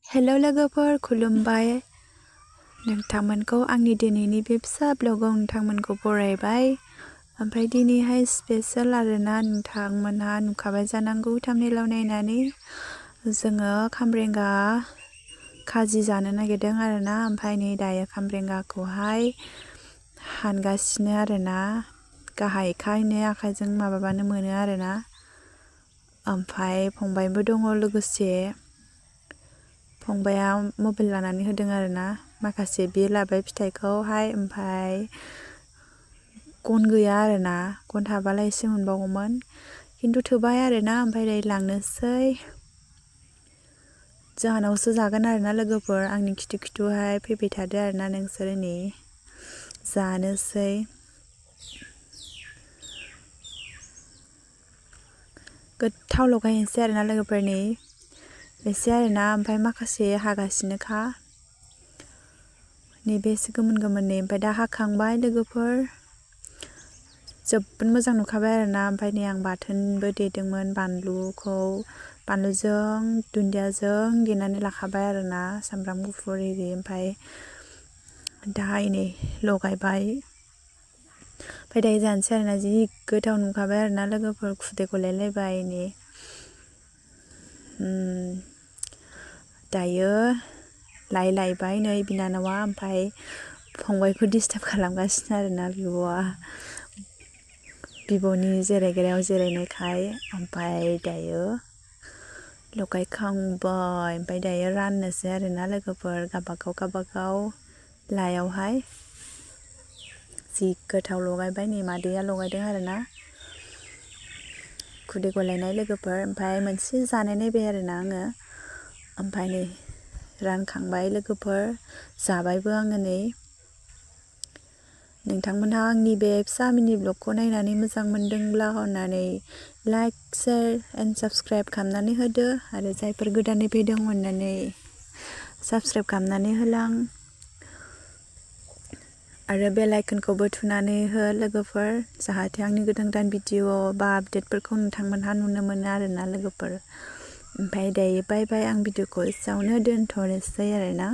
hello लोगोफोर खुलुमबाय नोंथांमोनखौ आंनि दिनैनि बे फिसा ब्लगाव नोंथांमोनखौ बरायबाय ओमफ्राय दिनैहाय स्पेशल आरोना नोंथांमोनहा नुखाबाय जानांगौ थाम्बनेइलाव नायनानै जोङो खामब्रेंगा खाजि जानो नागिरदों आरोना ओमफ्राय नै दायो खामब्रेंगाखौहाय हानगासिनो आरोना गाहायखायनो आखाइजों माबाबानो मोनो आरोना ओमफ्राय फंबायबो दङ लोगोसे फंबाया मबाइल लानानै होदों आरोना माखासे बे लाबाय फिथाइखौहाय ओमफ्राय गन गैया आरोना गन थाबालाय एसे मोनबावगौमोन खिन्थु थोबाय आरोना ओमफ्राय दायो लांनोसै जाहानावसो जागोन आरोना लोगोफोर आंनि खिथु खिथुहाय फैबाय थादो आरोना नोंसोर नै जानोसै गोथाव लगायनोसै आरोना लोगोफोरनि एसे आरोना ओमफ्राय माखासे हागासिनोखा नैबे एसे गोमोन गोमोननि ओमफ्राय दा हाखांबाय लोगोफोर जोबोद मोजां नुखाबाय आरोना ओमफ्राय नै आं बाथोनबो देदोंमोन बानलुजों दुन्दियाजों देनानै लाखाबाय आरोना सामब्राम गुफुर एरि ओमफ्राय दाहाय नै लगायबाय ओमफ्राय दायो जानोसै आरोना जि गोथाव नुखाबाय आरोना लोगोफोर खुदै गलायलायबाय नै दायो लायबाय नै बिनानावा ओमफ्राय फंबायखौ डिस्टार्ब खालामगासिनो आरोना बिब'नि जिरायग्रायाव जिरायनायखाय ओमफ्राय दायो लगायखांबाय ओमफ्राय दायो राननोसै आरोना लोगोफोर गाबागाव लायावहाय जि गोथाव लगायबाय नै मादैया लगायदों आरोना खुदै गलायनाय लोगोफोर ओमफ्राय मोनसे जानाय नायबाय आरोना आङो ओमफ्राय नै रानखांबाय लोगोफोर जाबायबो आङो नै नोंथांमोनहा आंनि बे फिसा मिनि ब्लगखौ नायनानै मोजां मोनदोंब्ला अननानै लाइक शेयार एन्ड साबस्क्राइब खालामनानै होदो आरो जायफोर गोदानै फैदों अननानै साबस्क्राइब खालामनानै होलां आरो बेल आइकनखौबो थुनानै हो लोगोफोर जाहाथे आंनि गोदान भिडिअ बा आपडेटफोरखौ नोंथांमोनहा नुनो मोनो आरोना लोगोफोर ओमफ्राय दायो बाय बाय आं भिडिअखौ एसेयावनो दोनथ'नोसै आरोना